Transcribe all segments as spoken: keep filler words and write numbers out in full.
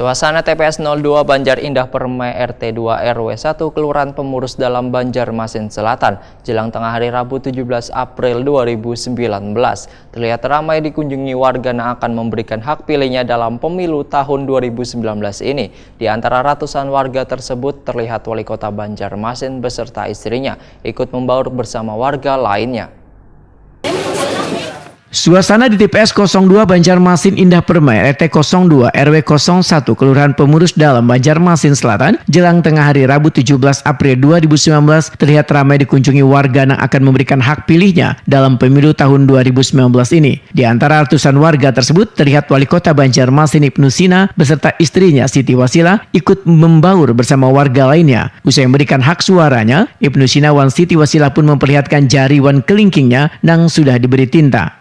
Suasana T P S nol dua Banjar Indah Permai R T dua R W satu Kelurahan Pemurus Dalam Banjarmasin Selatan jelang tengah hari Rabu tujuh belas April dua ribu sembilan belas terlihat ramai dikunjungi warga yang akan memberikan hak pilihnya dalam pemilu tahun dua ribu sembilan belas ini. Di antara ratusan warga tersebut terlihat Wali Kota Banjarmasin beserta istrinya ikut membaur bersama warga lainnya. Suasana di T P S kosong dua Banjarmasin Indah Permai, R T kosong dua, R W kosong satu, Kelurahan Pemurus Dalam Banjarmasin Selatan, jelang tengah hari Rabu tujuh belas April dua ribu sembilan belas, terlihat ramai dikunjungi warga yang akan memberikan hak pilihnya dalam pemilu tahun dua ribu sembilan belas ini. Di antara ratusan warga tersebut, terlihat Wali Kota Banjarmasin Ibnu Sina beserta istrinya Siti Wasila ikut membaur bersama warga lainnya. Usai memberikan hak suaranya, Ibnu Sina wan Siti Wasila pun memperlihatkan jari wan kelingkingnya nang sudah diberi tinta.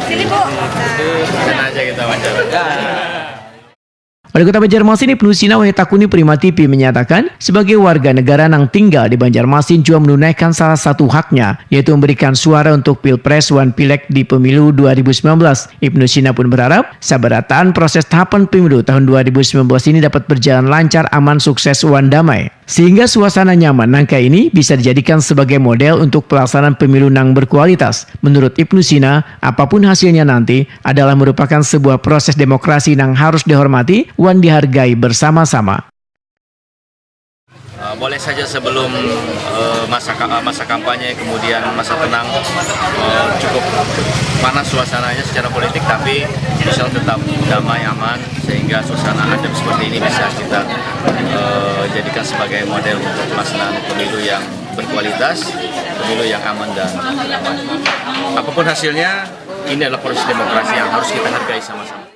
Sini, Bu. Sengaja kita wawancara. Wali Kota Banjarmasin Ibnu Sina wahid takuni Prima T V menyatakan, sebagai warga negara nang tinggal di Banjarmasin jua menunaikan salah satu haknya, yaitu memberikan suara untuk Pilpres wan Pileg di Pemilu dua ribu sembilan belas. Ibnu Sina pun berharap sabarataan proses tahapan Pemilu tahun dua ribu sembilan belas ini dapat berjalan lancar, aman, sukses, wan damai. Sehingga suasana nyaman nangka ini bisa dijadikan sebagai model untuk pelaksanaan pemilu nang berkualitas. Menurut Ibnu Sina, apapun hasilnya nanti adalah merupakan sebuah proses demokrasi nang harus dihormati wan dihargai bersama-sama. Eh, boleh saja sebelum eh, masa ka- masa kampanye, kemudian masa tenang, eh, cukup panas suasananya secara politik, tapi bisa tetap damai, aman, sehingga suasana adem seperti ini bisa kita eh, jadikan sebagai model untuk pelaksanaan pemilu yang berkualitas, pemilu yang aman dan damai. Apapun hasilnya, ini adalah proses demokrasi yang harus kita hargai sama-sama.